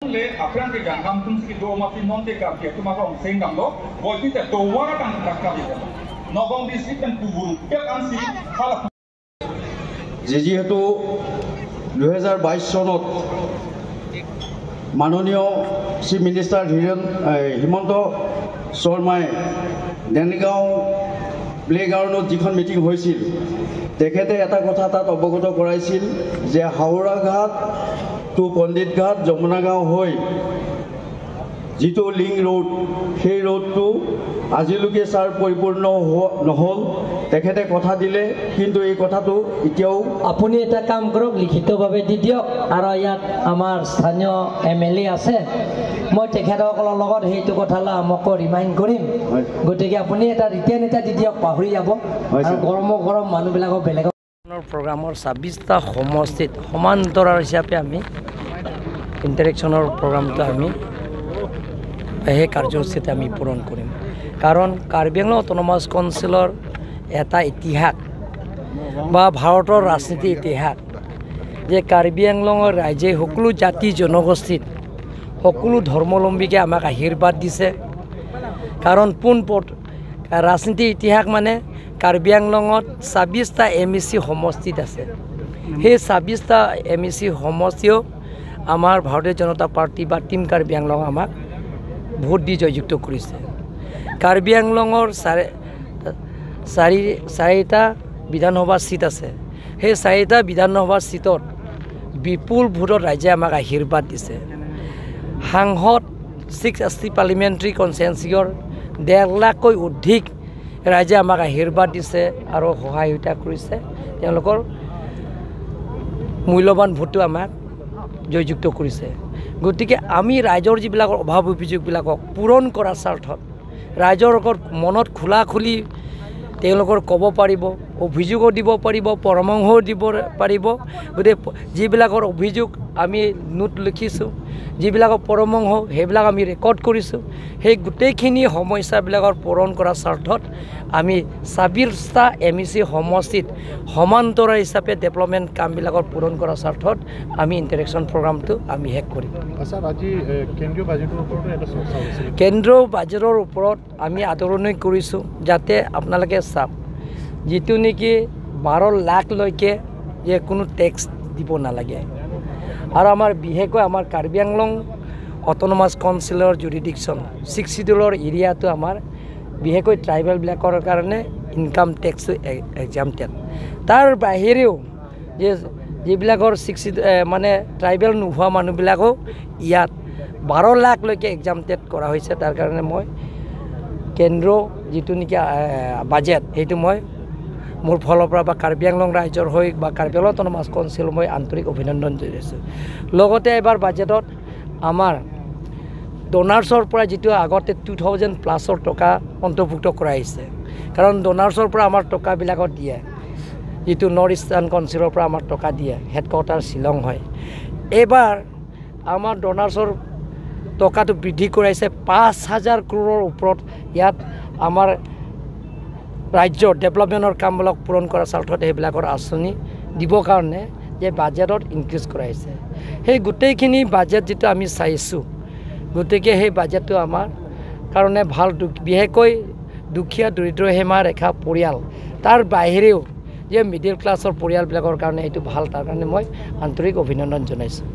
Le aprang ke gang kam tum si do ma pin non te ka ke tu ma ka seng dam lo boi ti te do wa ka tang ka bi Nagaon district and Puburu pek an si khala। যিহেতু 2022 চনত মাননীয় chief minister হিৰণ হিমন্ত শৰ্মাই দেনগাঁও প্লে'গ্ৰাউণ্ডত যিখন meeting হৈছিল, তেখেতে এটা কথা তাত অৱগত কৰাইছিল যে হাওৰাঘাট টু পণ্ডিতঘাট যমুনাগাঁও হৈ যিটো লিংক ৰোড, সেই ৰোডটো আজিলৈকে ছাৰ পৰিপূৰ্ণ নহ'ল। তেখেতে কথা দিলে, কিন্তু এই কথাটো এতিয়াও আপুনি এটা কাম কৰক, লিখিতভাৱে দি দিয়ক। আৰু ইয়াত আমাৰ স্থানীয় এম এল এ আছে, মই তেখেতসকলৰ লগত সেইটো কথালৈ আমাকো ৰিমাইণ্ড কৰিম। গতিকে আপুনি এটা ৰিটেন এটা দি দিয়ক, পাহৰি যাব আৰু গৰমো গৰম মানুহবিলাকক বেলেগৰ প্ৰগ্ৰামৰ 26টা সমষ্টিত সমান্তৰাল হিচাপে আমি ইণ্টাৰেকশ্যনৰ প্ৰগ্ৰামটো আমি সেই কাৰ্যসূচীত আমি পূৰণ কৰিম। কাৰণ কাৰ্বি আংলং অট'নমাছ কাউন্সিলৰ এটা ইতিহাস বা ভাৰতৰ ৰাজনীতি ইতিহাস যে কাৰ্বি আংলঙৰ ৰাইজে সকলো জাতি জনগোষ্ঠীত সকলো ধৰ্মাৱলম্বীকে আমাক আশীৰ্বাদ দিছে। কাৰণ পোনপট ৰাজনীতি ইতিহাস মানে কাৰ্বি আংলঙত 26টা এম ই চি সমষ্টিত আছে, সেই 26টা এম ই চি সমষ্টিও আমাৰ ভাৰতীয় জনতা পাৰ্টী বা টীম কাৰ্বি আংলং আমাক ভোট দি জয়যুক্ত কৰিছে। কাৰ্বি আংলঙৰ চাৰে চাৰি চাৰিটা বিধানসভা চিট আছে, সেই চাৰিটা বিধানসভা চিটত বিপুল ভোটত ৰাইজে আমাক আশীৰ্বাদ দিছে। সাংসদ 6 এছ টি পাৰ্লিমেণ্টাৰী কনষ্টিটুৱেঞ্চিৰ 1.5 লাখকৈ অধিক ৰাইজে আমাক আশীৰ্বাদ দিছে আৰু সহায়তা কৰিছে, তেওঁলোকৰ মূল্যৱান ভোটটো আমাক জয়যুক্ত কৰিছে। গতিকে আমি ৰাইজৰ যিবিলাকৰ অভাৱ অভিযোগবিলাকক পূৰণ কৰাৰ স্বাৰ্থত ৰাইজৰ লগত মনত খোলা খুলি তেওঁলোকৰ ক'ব পাৰিব, অভিযোগো দিব পাৰিব, পৰামৰ্শও দিব পাৰিব। গতিকে যিবিলাকৰ অভিযোগ আমি নোট লিখিছোঁ, যিবিলাকৰ পৰামৰ্শ সেইবিলাক আমি ৰেকৰ্ড কৰিছোঁ, সেই গোটেইখিনি সমস্যাবিলাকৰ পূৰণ কৰাৰ স্বাৰ্থত আমি 26টা এম ই চি সমষ্টিত সমান্তৰাল হিচাপে ডেভেলপমেণ্ট কামবিলাকৰ পূৰণ কৰাৰ স্বাৰ্থত আমি ইণ্টাৰেকশ্যন প্ৰগ্ৰামটো আমি শেষ কৰিম। কেন্দ্ৰীয় বাজেটৰ ওপৰত আমি আদৰণি কৰিছোঁ, যাতে আপোনালোকে চাওক যিটো নেকি 12 লাখলৈকে যে কোনো টেক্স দিব নালাগে। আৰু আমাৰ বিশেষকৈ আমাৰ কাৰ্বি আংলং অট'নমাছ কাউন্সিলৰ জুৰিডিকশ্যন 6 চিডিউলৰ এৰিয়াটো আমাৰ বিশেষকৈ ট্ৰাইবেলবিলাকৰ কাৰণে ইনকাম টেক্সটো এক্সামটেড। তাৰ বাহিৰেও যে যিবিলাকৰ 6 মানে ট্ৰাইবেল নোহোৱা মানুহবিলাকো ইয়াত 12 লাখলৈকে এক্সামটেড কৰা হৈছে। তাৰ কাৰণে মই কেন্দ্ৰ যিটো নেকি বাজেট সেইটো মই মোৰ ফালৰ পৰা বা কাৰ্বি আংলং ৰাইজৰ হৈ বা কাৰ্বি আংলং অট'নমাছ কাউন্সিল মই আন্তৰিক অভিনন্দন জনাইছোঁ। লগতে এবাৰ বাজেটত আমাৰ ডনাৰ্ছৰ পৰা যিটো আগতে 2000 প্লাছৰ টকা অন্তৰ্ভুক্ত কৰা আহিছে, কাৰণ ডনাৰ্ছৰ পৰা আমাৰ টকাবিলাকত দিয়ে, যিটো নৰ্থ ইষ্টাৰ্ণ কাউন্সিলৰ পৰা আমাৰ টকা দিয়ে, হেডকোৱাৰ্টাৰ শ্বিলং হয়। এইবাৰ আমাৰ ডনাৰ্ছৰ টকাটো বৃদ্ধি কৰাইছে 5000 ক্ৰ'ৰৰ ওপৰত। ইয়াত আমাৰ ৰাজ্যৰ ডেভেলপমেণ্টৰ কামবিলাক পূৰণ কৰাৰ স্বাৰ্থত সেইবিলাকৰ আঁচনি দিবৰ কাৰণে যে বাজেটত ইনক্ৰিজ কৰাইছে। সেই গোটেইখিনি বাজেট যিটো আমি চাইছোঁ, গতিকে সেই বাজেটটো আমাৰ কাৰণে ভাল, বিশেষকৈ দুখীয়া দৰিদ্ৰ সীমা ৰেখা পৰিয়াল, তাৰ বাহিৰেও যে মিডিল ক্লাছৰ পৰিয়ালবিলাকৰ কাৰণে এইটো ভাল, তাৰ কাৰণে মই আন্তৰিক অভিনন্দন জনাইছোঁ।